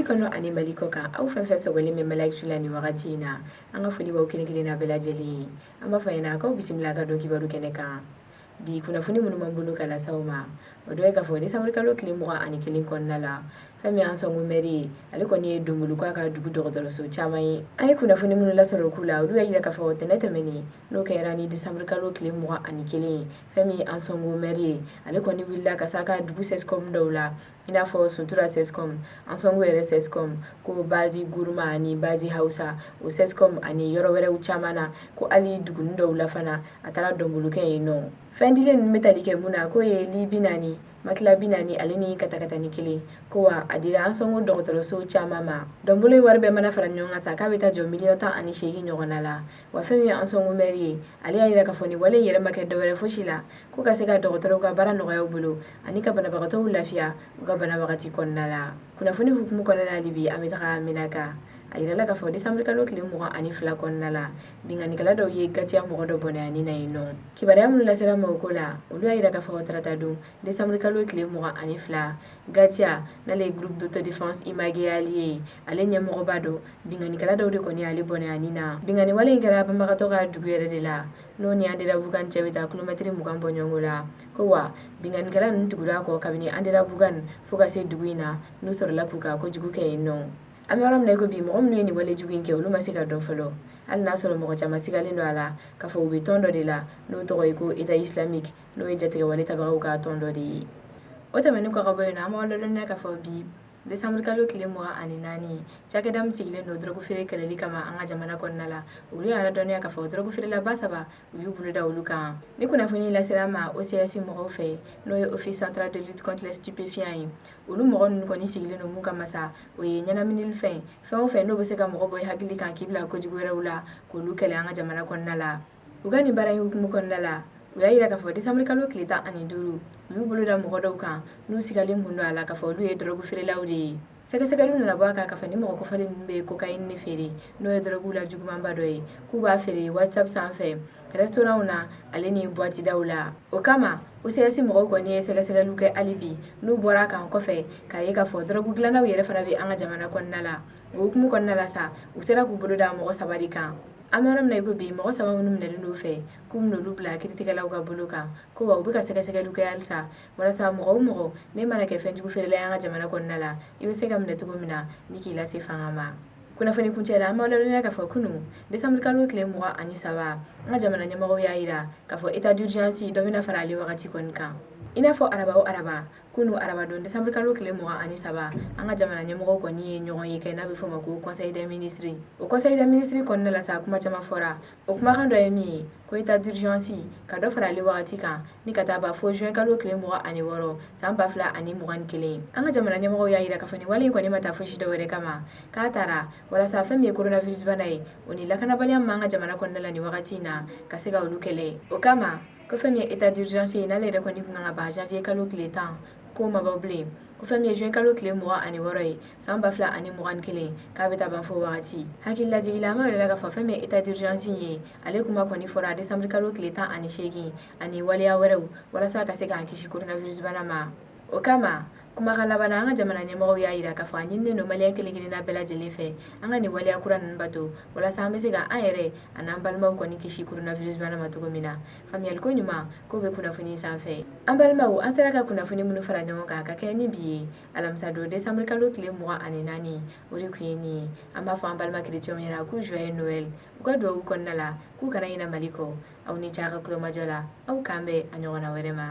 Kɔnɔ ani Mali kɔ kan, aw fɛn fɛn sɔgɔlen bɛ Mali Actu la nin wagati in na, an ka foli b'aw kelen kelenna bɛɛ lajɛlen ye. An b'a fɔ ɲɛna k'aw bisimila ka don kibaru kɛnɛ kan. Bi kunnafoni minnu b'an bolo ka lase aw ma, o dɔ ye k'a fɔ desanburu kalo tile 21 kɔnɔna la, fɛn min Ansɔngo mɛri ye, ale kɔni ye donbolo k'a ka dugu dɔgɔtɔrɔso caman ye. An ye kunnafoni minnu lasɔrɔ o ko la, olu y'a yira k'a fɔ tɛnɛ tɛmɛnen, n'o kɛra ni desanburu kalo tile 21 ye, fɛn min Ansɔngo mɛri ye, ale kɔni wulila ka s'a ka dugu CSCOM dɔw la, i n'a fɔ Suntura CSCOM, Ansɔngo yɛrɛ CSCOM, ko Bazi Guruma ani Bazi Hausa, o CSCOM ani yɔrɔ wɛrɛw caman na, ko hali duguni dɔw la fana, a taara dɔnbolo kɛ yen nɔ. Fɛn dilen ninnu bɛ tali kɛ mun na? K'o ye lit 40, matelas 40 ale ni katakatani kelen. Ko wa a dira Ansɔngo dɔgɔtɔrɔso caman ma. Dɔnbolo ye wari bɛɛ mana fara ɲɔgɔn kan sa, k'a bɛ taa jɔ miliyɔn 18 ɲɔgɔnna la. Wa fɛn min ye Ansɔngo mɛri ye, ale y'a yira k'a fɔ nin wale in yɛrɛ ma kɛ dɔwɛrɛ fosi la, ko ka se ka dɔgɔtɔrɔw ka baara nɔgɔya u bolo ani ka banabagatɔw lafiya u ka bana wagati kɔnɔna la. Kunnafoni hukumu kɔnɔna la, hali bi an bɛ taga Menaka. A yirala k'a fɔ desanburu kalo tile 22 kɔnɔna la, binkannikɛla dɔw ye Gatiya mɔgɔ dɔ bɔnɛ a ni na yen nɔ. Kibaruya minnu lasera ma o ko la, olu y'a yira k'a fɔ tarata don, desanburu kalo tile 22, Gatiya, n'ale ye groupe d'autodéfense Image Allié ye, ale ɲɛmɔgɔba dɔ, binkannikɛla dɔw de kɔni y'ale bɔnɛ a ni na. Binkanni wale in kɛra banbagatɔ ka dugu yɛrɛ de la, n'o ni Anderabugan cɛ bɛ taa kilomɛtiri 20 bɔ ɲɔgɔn la. Ko wa binkannikɛla ninnu tugura kɔ kabini Anderabugan fo ka se dugu in na, n'u sɔrɔla k'u ka kojugu kɛ yen nɔ. An bɛ yɔrɔ min na i ko bi, mɔgɔ minnu ye nin wale jugu in kɛ, olu ma se ka dɔn fɔlɔ, hali n'a sɔrɔ mɔgɔ caman sigalen don a la k'a fɔ u bɛ tɔn dɔ de la, n'o tɔgɔ ye ko État islamique, n'o ye jatigɛwale tabagaw ka tɔn dɔ de ye. O tɛmɛnen kɔ ka bɔ yen nɔ, an b'aw ladɔnniya k'a fɔ bi desanburu kalo tile 24, cakɛda min sigilen don dɔrɔgu feere kɛlɛli kama an ka jamana kɔnɔna la, olu y'a ladɔnniya k'a fɔ dɔrɔgu feerelaba saba, u y'u bolo da olu kan. Ni kunnafoni lasera ma OCS mɔgɔw fɛ, n'o ye Office central de lutte contre les stupéfiants ye, olu mɔgɔ ninnu kɔni sigilen don mun kama sa, o ye ɲɛnaminilifɛn, fɛn o fɛn n'o bɛ se ka mɔgɔ bɔ i hakili kan k'i bila kojugu wɛrɛw la, k'olu kɛlɛ an ka jamana kɔnɔna la. U ka nin baara in hukumu kɔnɔna la, u y'a yira k'a fɔ desanburu kalo tile 15, u y'u bolo da mɔgɔ dɔw kan n'u sigalen kun don a la k'a fɔ olu ye dɔrɔgu feerelaw de ye. Sɛgɛsɛgɛliw nana bɔ a kan k'a fɔ ni mɔgɔ kofɔlen ninnu bɛ cocaïne de feere, n'o ye dɔrɔgu la jugumanba dɔ ye, k'u b'a feere WhatsApp sanfɛ, restaurantw na ale ni boîte daw la. O kama, OCS mɔgɔw kɔni ye sɛgɛsɛgɛliw kɛ hali bi, n'u bɔra a kan kɔfɛ k'a ye k'a fɔ dɔrɔgu dilannaw yɛrɛ fana bɛ an ka jamana kɔnɔna la. O hukumu kɔnɔna la sa, u sera k'u bolo da mɔgɔ saba de kan. An bɛ yɔrɔ min na i ko bi, mɔgɔ saba minnu minɛlen don fɛ, k'u bɛn'olu bila kiiritigɛlaw ka bolo kan. Ko wa u bɛ ka sɛgɛsɛgɛliw kɛ halisa walasa mɔgɔ o mɔgɔ ne mana kɛ fɛnjugu feerela ye an ka jamana kɔnɔna la, i bɛ se ka minɛ cogo min na ni k'i lase fanga ma. Kunnafoni kuncɛ la, an b'aw ladɔnniya k'a fɔ kunun desanburu kalo tile 23, an ka jamana ɲɛmɔgɔw y'a yira k'a fɔ état d'urgence dɔ bɛna fara ale wagati kɔni kan, i n'a fɔ araba o araba. Kunu arabadon, desanburu kalo tile 23, an ka jamana ɲɛmɔgɔw kɔni ye ɲɔgɔn ye kɛ, n'a bɛ fɔ o ma ko conseil des ministres. O conseil des ministres kɔnɔna la sa, kuma caman fɔra. O kumakan dɔ ye min ye, ko état d'urgence ka dɔ fara ale wagati kan ni ka taa ba fo juin kalo tile 26 san 2021. An ka jamana ɲɛmɔgɔw y'a yira k'a fɔ nin wale in kɔni ma taa fosi dɔ wɛrɛ kama, k'a taara walasa fɛn min ye coronavirus bana ye, o ni lakanabaliya min b'an ka jamana kɔnɔna la nin wagati in na, ka se ka olu kɛlɛ. O kama, ko fɛn min ye état d'urgence ye, n'ale yɛrɛ kɔni kun kan ka ban janvier kalo tile 10, k'o ma bɔ bilen, ko fɛn min ye juin kalo tile 26 ye san 2021, k'a bɛ taa ban fo wagati. Hakililajigin la, an b'a yɛrɛ la k'a fɔ fɛn min ye état d'urgence ye, ale kuma kɔni fɔra décembre kalo tile 18 ani waleya wɛrɛw walasa ka se k'an kisi coronavirus bana ma. O kama, kumakan laban na, an ka jamana ɲɛmɔgɔw y'a yira k'a fɔ a ɲininen don Maliyɛn kelen kelenna bɛɛ lajɛlen fɛ, an ka nin waleya kura ninnu bato walasa an bɛ se ka an yɛrɛ an'an balimaw kɔni kisi coronavirus bana ma cogo min na. Faamuyaliko ɲuman k'o bɛ kunnafoni sanfɛ. An balimaw, an sera ka kunnafoni minnu fara ɲɔgɔn kan ka kɛ ni bi ye, alamisa don, décembre kalo tile 24, o de tun ye nin ye. An b'a fɔ an balima kerecɛnw ɲɛna k'u joyeux Noël. U ka dugawu kɔnɔna la, k'u kana ɲinɛ Mali kɔ. Aw ni ce a ka kulomajɔ la. Aw k'an bɛn a ɲɔgɔnna wɛrɛ ma.